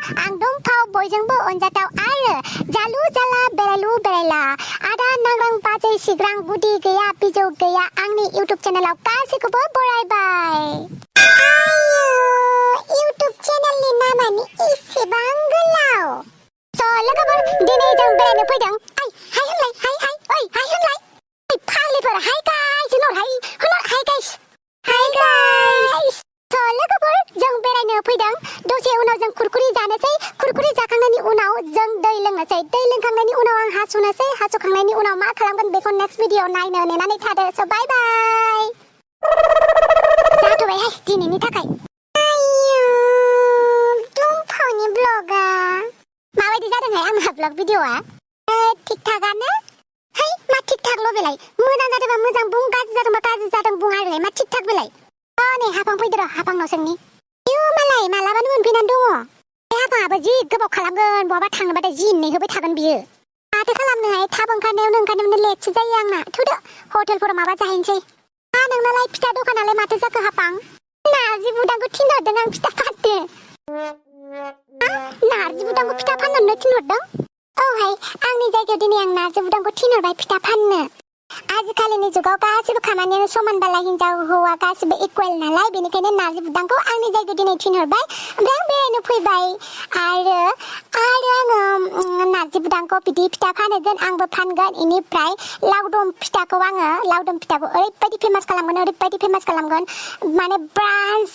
आं दुम्फाव बयजोंबो अनजाथाव आरो जालु जाला बेरायलु बेरायला आदा नांग्रां बाजै सिग्रां गुदि गैया बिजौ गैया आंनि इउटुब चेनेलाव गासैखौबो बरायबाय। इउटुब चेनेलनि नामानो एसेबां गोलाव। लोगोफोर दिनै जों बेरायनो फैदों। हाय होनलाय हाय ओइ हाय होनलाय फाग्लिफोर हाय गाइस होनहर हाय गाइस लोगोफोर जों बेरायनो फैदों। दसे उनाव जों कुरकुरि जानोसै कुरकुरि जाखांनायनि उनाव जों दै लोंनोसै दै लोंखांनायनि उनाव आं हासुनोसै हासुखांनायनि उनाव मा खालामगोन बेखौ नेक्स्ट भिडिअ नायनो नेनानै थादो। स' बाय बाय जाथ'बायहाय दिनैनि थाखाय। दुम्फावनि ब्लगा माबायदि जादोंहाय आंहा ब्लग भिडिअआ? थिक थाकानो। है मा थिक थाकल' बेलाय मोजां जादोंबा मोजां बुं गाज्रि जादोंबा गाज्रि जादों बुं आरोलाय मा थिक थाक बेलाय। नै हाफां फैदो र' हाफांनाव सोंनि। इयो मालाय मालाबानो मोनफैनानै दङ। बे हाफाङाबो जि गोबाव खालामगोन बहाबा थांनोबाथाय जि नेहोबाय थागोन बियो। माथो खालामनोहाय थाब ओंखारनायावनो लेटसो जायो आंना। थुदो हटेलफोराव माबा जाहैनोसै। नोंनालाय फिथा दखानालाय माथो जाखो हाफां? नार्जि बुदांखौ थिनहरदों आं फिथा फाननो। नार्जि बुदांखौ फिथा फानहरनो थिनहरदों? औहाय आंनि जायगायाव दिनै आं नार्जि बुदांखौ थिनहरबाय फिथा फाननो। आजिखालिनि जुगाव गासिबो खामानियानो समानबालाय हिनजाव हौवा गासिबो इकुवेल नालाय बेनिखायनो नार्जि बुदांखौ आंनि जायगायाव दिनै थिनहरबाय। ओमफ्राय आं बेरायनो फैबाय आरो आङो नार्जि बुदांखौ बिदि फिथा फानहैगोन आंबो फानगोन। इनिफ्राय लावदुम फिथाखौ ओरैबायदि फेमास खालामगोन माने ब्रान्स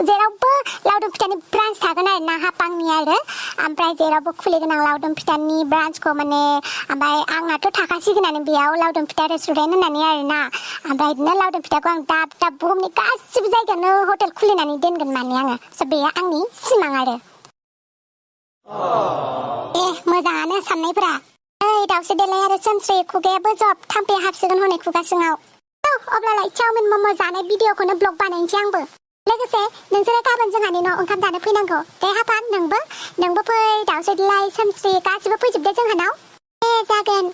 जेरावबो लावदुम फिथानि ब्रान्स थागोन आरो ना हाफांनि आरो ओमफ्राय जेरावबो खुलिगोन आं लावदुम फिथानि ब्रान्सखौ माने ओमफ्राय आंनाथ' थाखासिगोनानो बेयाव लावदुम फिथा रेस्टुरेन्ट होननानै आरोना ओमफ्राय बिदिनो लावदुम फिथाखौ आं दाब दाब बुहुमनि गासिबो जायगायावनो हटेल खुलिनानै दोनगोन माने आङो। स' बेयो आंनि सिमां आरो। मोजाङानो साननायफोरा। ओइ दाउस्रि देलाय आरो सोमस्रि खुगायाबो जब थाम्फै हाबसिगोन हनै खुगा सिङाव। अब्लालाय चावमिन मम' जानाय भिडिअखौनो ब्लग बानायनोसै आंबो। लोगोसे नोंसोरो गाबोन जोंहानि न' ओंखाम जानो फैनांगौ। दे हाफां नोंबो फै दाउस्रि देलाय सोमस्रि गासिबो फैजोबदो जोंहानाव। जागोन।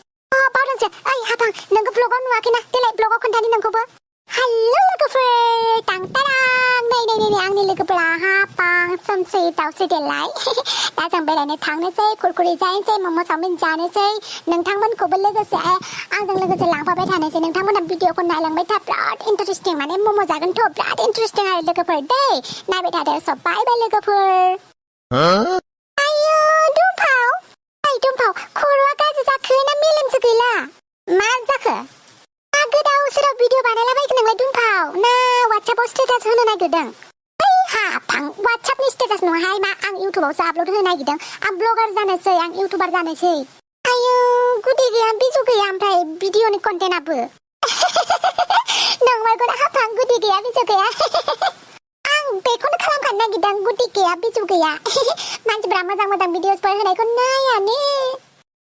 बावदोंसो ओइ हाफां नोंखौ ब्लगाव नुवाखैना देलाय ब्लगाव खोन्थानि नोंखौबो। हेल' लोगोफोर टांटारां नै आंनि लोगोफोरा हाफां सोमस्रि दाउस्रि देलाय। दा जों बेरायनो थांनोसै कुरकुरि जाहैनोसै मम' चावमिन जानोसै नोंथांमोनखौबो लोगोसे आंजों लोगोसे लांफाबाय थानोसै। नोंथांमोना भिडिअखौ नायलांबाय था बिराद इन्टारेस्टिं माने मम' जागोनथ' बिराद इन्टारेस्टिं आरो लोगोफोर दै नायबाय थादो। स' बाय बाय लोगोफोर। दुम्फाव खर'आ गाज्रि जाखो ना मेलेमसो गैला? मा जाखो? मा गोदाव सोराव भिडिअ बानायलाबायखो नोंलाय दुम्फाव ना वाट्सएपआव स्टेटास होनो नागिरदों? हाफां वाट्सएपनि स्टेटास नङाहाय मा आं इउटुबावसो आपल'ड होनो नागिरदों। आं ब्लगार जानोसै आं इउटुबार जानोसै। गुदि गैया बिजौ गैया ओमफ्राय भिडिअनि कन्टेन्टआबो। नंमारगौना हाफां गुदि गैया बिजौ गैया? आं बेखौनो खालामखानो नागिरदों गुदि गैया बिजौ गैया। मानसिफ्रा मोजां भिडिअसफोर होनायखौ नायानो।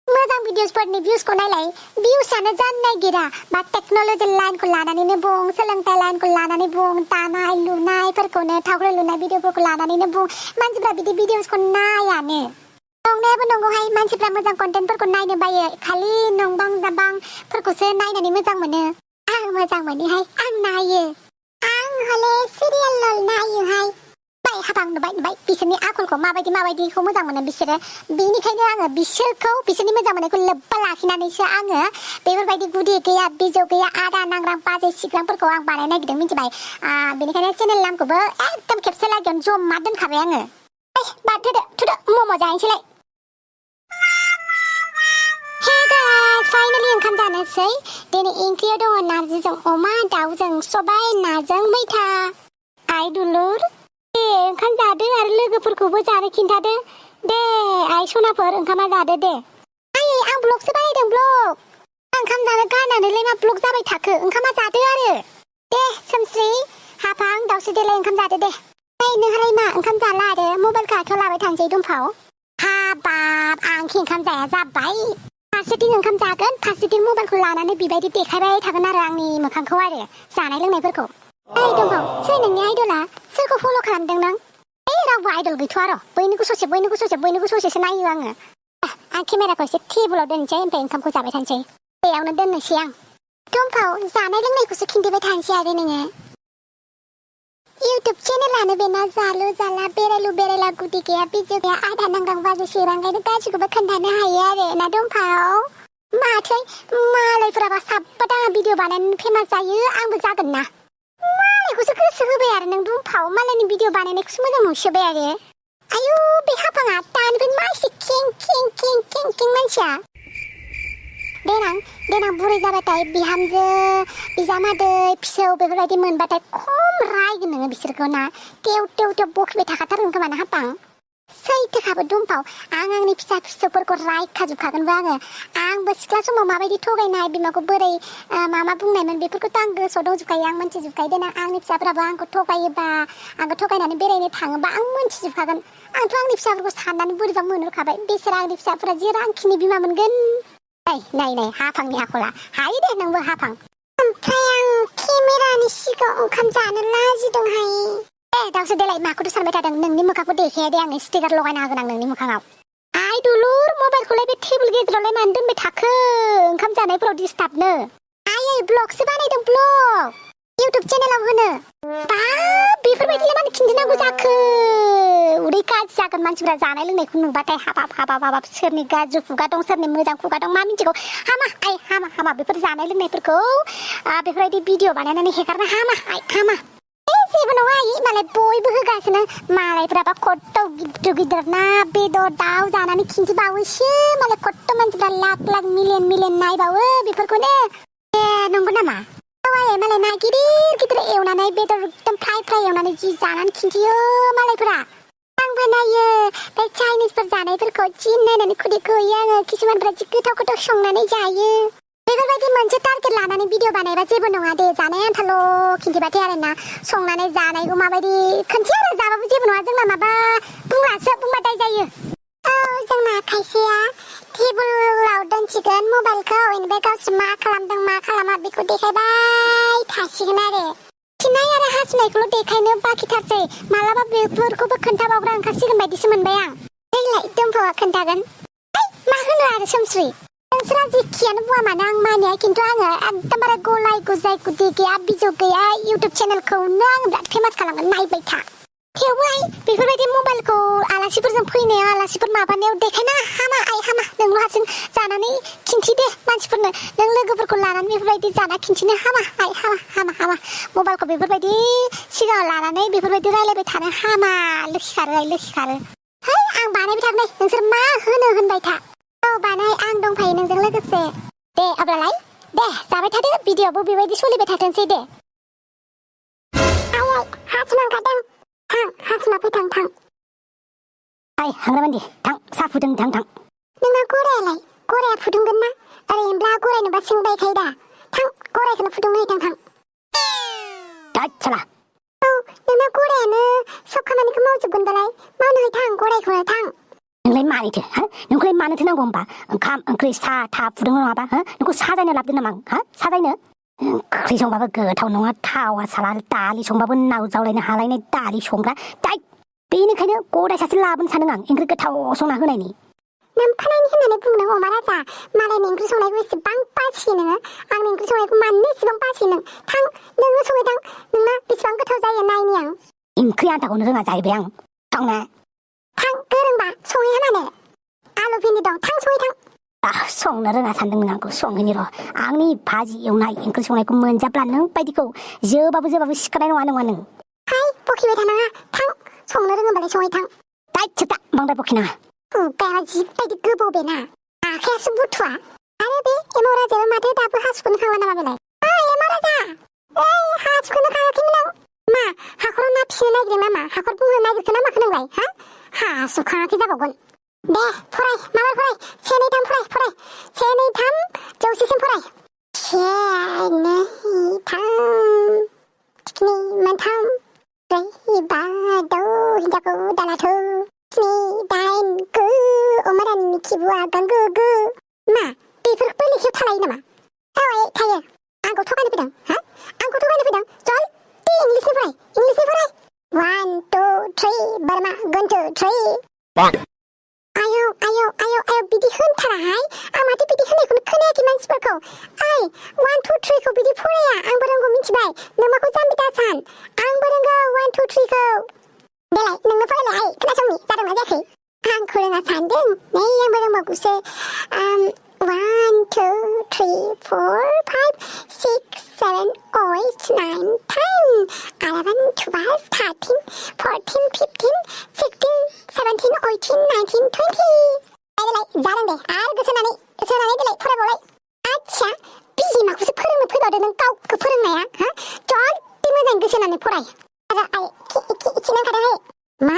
मोजां भिडिअसफोरनि भिउसखौ नायलाय भिउसआनो जानो नागिरा। बा टेक्न'लजि लाइनखौ लानानैनो बुं सोलोंथाइ लाइनखौ लानानै बुं दानाय लुनायफोरखौनो थावख्रि लुनाय भिडिअफोरखौ लानानैनो बुं मानसिफ्रा बिदि भिडिअसखौ नायानो। नंनायाबो नंगौहाय मानसिफ्रा मोजां कन्टेन्टफोरखौ नायनो बायो खालि नंबां जाबांफोरखौसो नायनानै मोजां मोनो। आं मोजां मोनोहाय आं नायो। आं हले सिरियाल नायोहाय। हाफां नुबाय बिसोरनि आखलखौ माबायदिखौ मोजां मोनो बिसोरो बेनिखायनो आङो बिसोरनि मोजां मोननायखौ लोब्बा लाखिनानैसो आङो बेफोरबायदि गुदि गैया बिजौ गैया आदा नांग्रां बाजै सिग्रांफोरखौ आं बानायनो नागिरदों मिथिबाय। बेनिखायनो चेनेल नामखौबो एकदम खेबसे लागैयावनो जमा दोनखाबाय आङो। थुदो मम' जाहैनोसैलाय। फाइनालि ओंखाम जानोसै। दिनै ओंख्रियाव दङ नार्जिजों अमा दाउजों सबाय नाजों मैथा। आइ दुलुर ओंखाम जादो आरो लोगोफोरखौबो जानो खिन्थादो दे आइ सनाफोर ओंखामा जादो दे। आं ब्लगसो बानायदों ब्लग। ओंखाम जानो गारनानैलाय मा ब्लग जाबाय थाखो ओंखामा जादो आरो। दे सोमस्रि हाफां दाउस्रि देलाय ओंखाम जादो दे। नोंहालाय मा ओंखाम जाला आरो मबाइलखौ आखायाव लाबाय थानोसै दुम्फाव? हाबाब आंखि ओंखाम जाया जाबाय। फारसेथिं ओंखाम जागोन फारसेथिं मबाइलखौ लानानै बेबायदि देखायबाय थागोन आरो आंनि मोखांखौ आरो जानाय लोंनायफोरखौ। दुम्फाव सोर नोंनि आइदला? सोरखौ फल' खालामदों नों? रावबो आइदल गैथ'आ र' बयनिखौ ससेसो नायो आङो। आं केमेराखौ एसे टेबोलाव दोनसै ओमफ्राय ओंखामखौ जाबाय थानोसै। बेयावनो दोननोसै आं। दुम्फाव जानाय लोंनायखौसो खिन्थिबाय थानोसै आरो नोङो। YouTube चेनेलानो बेना जालु जाला बेरायलु बेरायला गुदि गैया बिजौ गैया आधा नांगां बाजै सिरांगायनो गासिखौबो खोन्थानो हायो आरो ना दंफाव माथो मालायफोराबा साबबा दाङा भिडिअ बानायनानै फेमास जायो आंबो जागोन ना मालायखौसो गोसो होबाय आरो नों दंफाव मालायनि भिडिअ बानायनायखौसो मोजां मोनसोबाय आरो आयु बे हाफाङा दानिफ्रायनो मा एसे कें कें कें कें कें मानसिया देनां बुरै जाबाथाय बिहामजो बिजामादै फिसौ बेफोरबायदि मोनबाथाय खम रायगोन नोङो बिसोरखौ ना टेव टेव टेव बखिबाय थाखाथारगोन खोमा ना हाफां सैथोखाबो दंफाव आंनि फिसा फिसौफोरखौ रायखाजोबखागोनबो आंबो सिख्ला समाव माबायदि थगायनाय बिमाखौ बोरै मा बुंनायमोन बेफोरखौथ' आं गोसोआव दंजोबखायो आं मोनथिजोबखायो देनां आंनि फिसाफोराबो आंखौ थगायोबा आंखौ थगायनानै बेरायनो थाङोबा आं मोनथिजोबखागोन आंथ' आंनि फिसाफोरखौ साननानै बोरैबा मोनहरखाबाय बेसोर आंनि फिसाफोरा जेरांखिनि बिमा मोनगोन नाय हाफांनि आखला हायो दे नोंबो हाफां ओमफ्राय आं केमेरानि सिगाङाव ओंखाम जानो लाजिदोंहाय दावसो देलाय माखौथ' सानबाय थादों नोंनि मोखांखौ देखाया दे आंनो स्टिकार लगायना होगोन आं नोंनि मोखाङाव आइ दुलुर मबाइलखौलाय बे टेबोल गेजेरावलाय मानो दोनबाय थाखो ओंखाम जानायफोराव डिस्टार्बनो आयै ब्लगसो बानायदों ब्लग इउटुब चेनेलाव होनो बा बेफोरबायदिलाय मानो खिन्थिनांगौ जाखो उदै गाज्रि जागोन मानसिफोरा जानाय लोंनायखौ नुबाथाय हाबाब सोरनि गाज्रि खुगा दं सोरनि मोजां खुगा दं मा मिथिगौ हामा बेफोर जानाय लोंनायफोरखौ बेफोरबायदि भिडिअ बानायनानै हेगारनो हामा जेबो नङा आइ मालाय बयबो होगासिनो मालायफ्राबा खट्ट गिदिर ना बेदर दाउ जानानै खिन्थिबावोसो मालाय खट्ट मानसिफ्रा लाख मिलियन नायबावो बेफोरखौनो नंगौ नामा मालाय ना गिदिर एवनानै बेदर एकदम फ्राय एवनानै जि जानानै खिन्थियो मालायफोरा आंबो नायो बे चाइनिसफोर जानायफोरखौ जि नायनानै खुदै गयो आङो किसुमानफोरा जि गोथाव संनानै जायो बेफोरबायदि मोनसे टारगेट लानानै भिडिअ बानायबा जेबो नङा दे जानाय आन्थाल' खिन्थिबाथाय आरो ना संनानै जानायखौ माबायदि खोन्थि आरो जाबाबो जेबो नङा जोंना माबा बुंबाथाय जायो जोंना खायसेया टेबोलाव दोनसिगोन मबाइलखौ ओमफ्राय गावसोर मा खालामदों मा खालामा बेखौ देखायबाय थासिगोन आरो खिनाय आरो हासुनायखौल' देखायनो बाखिथारसै मालाबा बेफोरखौबो खोन्थाबावग्रा ओंखारसिगोन बायदिसो मोनबाय आं देग्लाय दंफावा खोन्थागोन मा होनो आरो सोमस्रि नोंसोरा जेखियानो बुङा मानो आं मानिया खिन्थु आङो एकदमबारे गलाय गुजाय गुदि गैया बिजौ गैया इउटुब चेनेलखौनो आं बिराद फेमास खालामगोन नायबाय था थेवबो बेफोरबायदि मबाइलखौ आलासिफोरजों फैनायाव आलासिफोर माबानायाव देखायना हामा नोंल' हारसिं जानानै खिन्थिदे मानसिफोरनो नों लोगोफोरखौ लानानै बेफोरबायदि जाना खिन्थिनो हामा मबाइलखौ बेफोरबायदि सिगाङाव लानानै बेफोरबायदि रायलायबाय थानो हामा लोखि खारो है आं बानायबाय थागोन नोंसोर मा होनो होनबाय था बानाय आं दंफायो नोंजों लोगोसे दे अब्लालाय दे जाबाय थादो भिडिअ'आवबो बेबायदि सोलिबाय थाथोंसै दे आयै हासुनो ओंखारदों थां हासुना फैथां थां हाग्राबान्दि थां साहा फुदुं थां नोंना गराया फुदुंगोन ना ओरैनोब्ला गरायनोबा सोंबायखायो दा थां गरायखौनो फुदुंनो थां दाइसाला नोंना गरायानो सब खामानिखौ मावजोबगोनबालाय मावनो थां गरायखौनो थां नोंलाय मानिथो नोंखौलाय मानोथो नांगौ होमबा ओंखाम ओंख्रि साहा फुदुंनो नङाबा नोंखौ साजायनो लाबोदो नामा साजायनो ओंख्रि संबाबो गोथाव नङा थावा साला दालि संबाबो नाव जावलायनो हालायनाय दालि संग्रा बेनिखायनो गदाय सासे लाबोनो सानदों आं ओंख्रि गोथाव संना होनायनि नोमफानायनि होननानै बुंदों अमा राजा मालायनि ओंख्रि संनायखौ एसेबां बासियो नोङो आंनि ओंख्रि संनायखौ मानो एसेबां बासियो नों थां नोङो सङै थां नोंना बेसेबां गोथाव जायो नायनि आं ओंख्रि आन्थाखौनो रोङा जाहैबाय आं संनो थां गोरोंबा सहैहा मानो आलु भिन्दि दं थां सहै थां संनो रोङा सानदों नों आंखौ संहैनि र' आंनि भाजि एवनाय ओंख्रि संनायखौ मोनजाब्ला नों बायदिखौ जोबाबो सिखारनाय नङा नों हाय बखिबाय थानाङा थां संनो रोङोबालाय सहै थां दाइथिथा बांद्राय बखिनाङा खुगाया जिबायदि गोबौ बेना आखायासो बुथुवा आरो बे एमाव राजायाबो माथो दाबो हासुखौनो खावा नामा बेलाय एमाव राजा हासुखौनो खावाखैमोन आं मा हाखराव ना फिसिनो नागिरदों नामा हाखर बुंनो नागिरखो ना माखो नोंलाय हासु खाङाखै जाबावगोन दे फराय माबा फराय 1 2 3 फराय 1 2 3 जौसेसिम फराय 1 2 3 थिखिनि मोनथाम 4 5 6 हिनजावखौ दालाथौ 7 8 9 अमारानि खिबुआ गांगो मा बेफोरखौ लेखायाव थालायो नामा थायो आंखौ थगायनो फैदों आंखौ थगायनो फैदों जल्दि इंलिसनि फराय 1 2 3 बोरमा 1 2 3 आयौ बिदि होनथाराहाय आं माथो बिदि होननायखौनो खोनायाखै मानसिफोरखौ ओइ 1 2 3 खौ बिदि फराया आंबो रोंगौ मिथिबाय नों माखौ जाम्बि दासान आंबो रोंगौ 1 2 3 खौ देलाय नोंनो फरायलाय खोनासंनि जादोंना जायाखै आंखौ रोङा सानदों नै आंबो रोंबावगौसो 1 2 3 4 5 6 7 8 9 10 11 12 13 14 15 16 17 18 19 20 देलाय जादों दे आरो गोसो होनानै देलाय फरायबावलाय आच्छा बिमाखौसो फोरोंनो फैबावदो नों गावखौ फोरोंनाया हा जल्दि मोजाङै गोसो होनानै फराय आरो खिनो ओंखारदोंहाय मा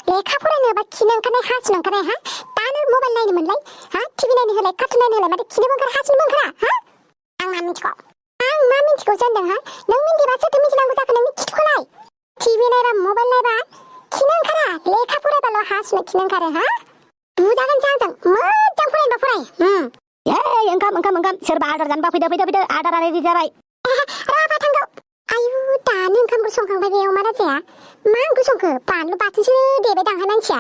लेखा फरायनोबा खिनो ओंखारनाय हासुनो ओंखारनाय हा दानो मबाइल नायनो मोनलाय हा टिभि नायनो होलाय कार्टुन नायनो होलाय माथो खिनोबो ओंखारा हासुनोबो ओंखारा हा आं मा मिन्थिगौ होनदों हा नों मिन्थिबा सोरथो मिथिनांगौ जाखो नोंनि खिथुखौलाय टिभि नायबा मबाइल नायबा खिनो ओंखारा लेखा फरायबाल' हासुनो खिनो ओंखारो हा बुजागोन जांजों मोजां फरायनोबा फराय ओंखाम सोरबा आदार जानोबा फैदो आदारा रेडि जाबाय राभा थांगौ आयु दानो ओंखामखौ संखांबाय बे अमा राजाया मा ओंख्रि संखो बानलु बाथोनसो देबाय दांहाय मानसिया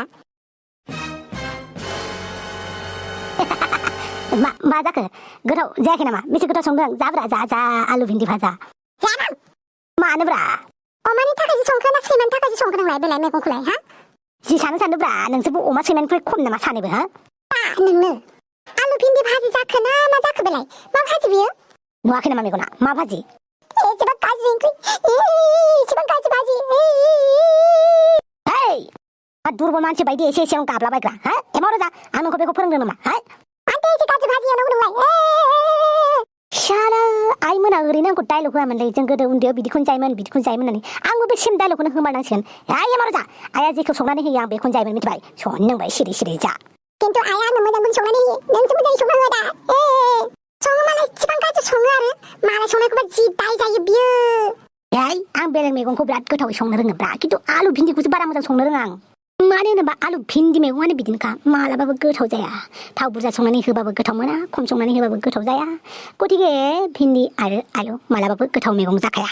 मा जाखो गोथाव जायाखै नामा बेसे गोथाव संदों जाब्रा जा आलु भिन्दि भाजा जानां मानोब्रा अमानि थाखायसो संखो ना सैमानि थाखायसो संखो नोंलाय बेलाय मैगंखौलाय हा जि सानो सानदोंब्रा नोंसोरबो अमा सैमानिफ्राय खम नामा सानोबो हा नोंनो आलु भिन्दि भाजि जाखो ना मा जाखो बेलाय मा भाजि बियो नुवाखै नामा मेगना मा भाजि एसेबां गाज्रि ओंख्रि एसेबां गाज्रि भाजि हेय मा दुरबल मानसि बायदि एसे एसेयावनो गाबलाबायग्रा हा एमाव रोजा आं नोंखौ बेखौ फोरोंदों नामा हा मानथो एसे गाज्रि भाजि एवनांगौ नोंलाय शाला आइ मोना ओरैनो आंखौ डायलग होआमोनलै जों गोदो उन्दैयाव बिदिखौनो जायोमोन होननानै आंबो बे सेम डायलगखौनो होमारनांसिगोन हाय एमाव रोजा आइया जेखौ संनानै होयो आं बेखौनो जायोमोन मिथिबाय संनोंबाय सिरि जा खिन्थु आइया आंनो मोजांखौनो संनानै होयो नोंसो मोजाङै संना होआ दा सङो मालाय इसिबां गाज्रि सङो आरो मालाय संनायखौबा जि दाय जायो बियो हाय आं बेलेग मैगंखौ बिराद गोथावै संनो रोङोब्रा खिन्थु आलु भिन्दिखौसो बारा मोजां संनो रोङा आं मानो होनोबा आलु भिन्दि मैगङानो बिदिनोखा मालाबाबो गोथाव जाया थाव बुरजा संनानै होबाबो गोथाव मोना खम संनानै होबाबो गोथाव जाया गथिखे भिन्दि आरो आलु मालाबाबो गोथाव मैगं जाखाया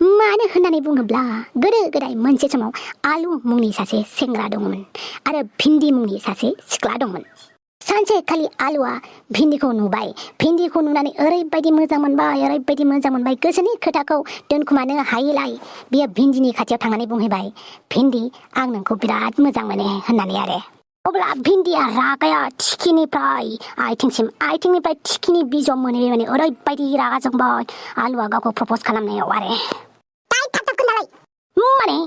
मानो होननानै बुङोब्ला गोदो गोदाय मोनसे समाव आलु मुंनि सासे सेंग्रा दंमोन आरो भिन्दि मुंनि सासे सिख्ला दंमोन सानसे खालि आलुआ भिन्दिखौ नुबाय भिन्दिखौ नुनानै ओरैबायदि मोजां मोनबाय गोसोनि खोथाखौ दोनखुमानो हायैलाय बियो भिन्दिनि खाथियाव थांनानै बुंहैबाय भिन्दि आं नोंखौ बिराद मोजां मोनो होननानै आरो अब्ला भिन्दिया रागाया थिखिनिफ्राय आथिंनिफ्राय थिखिनि बिजौ मोनहैबाय माने ओरैबायदि रागा जोंबाय आलुआ गावखौ प्रपज खालामनायाव आरो माने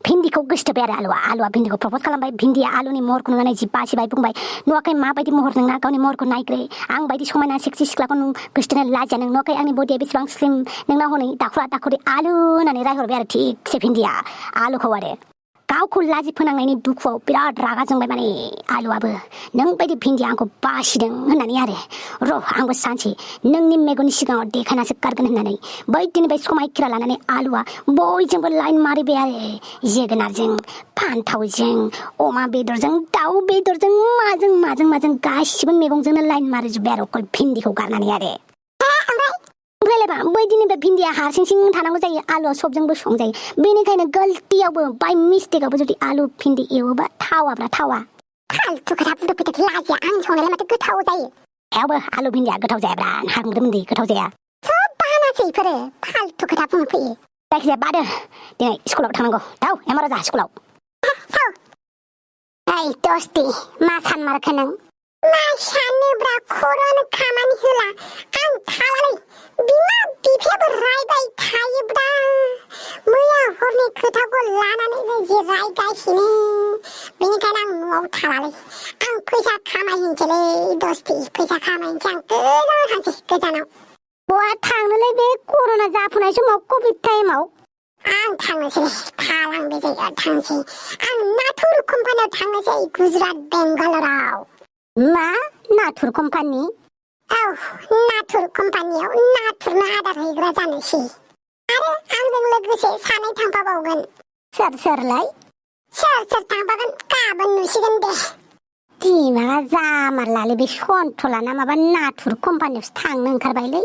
भिन्दिखौ गोसोथोबाय आरो आलुआ भिन्दिखौ प्रपज खालामबाय भिन्दिया आलुनि महरखौ नुनानै जि बासिबाय बुंबाय नुवाखै माबायदि महर नोंना गावनि महरखौ नायग्रो आं बायदि समायना सेक्सि सिख्लाखौ गोसोथोनो लाजिया नों नुवाखै आंनि बडिया बेसेबां स्लिम नोंना हनै दाखुरि आलु होननानै रायहरबाय आरो थिगसे भिन्दिया आलुखौ आरो गावखौ लाजि फोनांनायनि दुखुआव बिराद रागा जोंबाय माने आलुआबो नों बायदि भिन्दिया आंखौ बासिदों होननानै आरो र' आंबो सानसे नोंनि मेगननि सिगाङाव देखायनासो गारगोन होननानै बै दिननिफ्राय समायखिरा लानानै आलुआ बयजोंबो लाइन मारिबाय आरो जोगोनारजों फान्थावजों अमा बेदरजों दाउ बेदरजों माजों गासिबो मैगंजोंनो लाइन मारिजोब्बाय आरो अकल भिन्दिखौ गारनानै आरो ओमफ्रायलायबा बै दिननिफ्राय भिन्दिया हारसिं थानांगौ जायो आलुआ सबजोंबो संजायो बेनिखायनो गलतियावबो बाय मिस्टेकआवबो जुदि आलु भिन्दी एवोबा थावा फाल्तु खोथा बुंदो फैदो लाजिया आं संनायलाय माथो गोथाव जायो एवबो आलु भिन्दिया गोथाव जायाब्रा हांग्रोमोन्दै गोथाव जाया सब बाहानासो इफोरो फाल्तु खोथा बुंनो फैयो जायखिजाया बादो दिनै स्कुलाव थांनांगौ दाउ एमार राजा स्कुलाव ओइ दस्ति मा सानमारखो नों मा सानोब्रा खर'आनो खामानि होला आं थालालै बिमा बिफायाबो रायबाय थायोब्रा मैया हरनि खोथाखौ लानानै जे रायगासिनो बेनिखायनो आं न'आव थालालै आं फैसा खामायहैनोसैलै दस्ति फैसा खामायनोसै आं गोजानाव थांसै गोजानाव बहा थांनोलै बे कर'ना जाफुनाय समाव कभिड टाइमाव आं थांनोसै थालां बे जायगायाव थांसै आं नाथुर कम्पानियाव थांनोसै गुजरात बेंगालराव मा नाथुर कम्पानि औ नाथुर कम्पानियाव नाथुरनो आदार हैग्रा जानोसै आरो आंजों लोगोसे सानै थांफाबावगोन सोरलाय सोर थांफागोन गाबोन नुसिगोन दे दिमागा जामारलालै बे सन्थ'लाना माबा नाथुर कम्पानियावसो थांनो ओंखारबायलै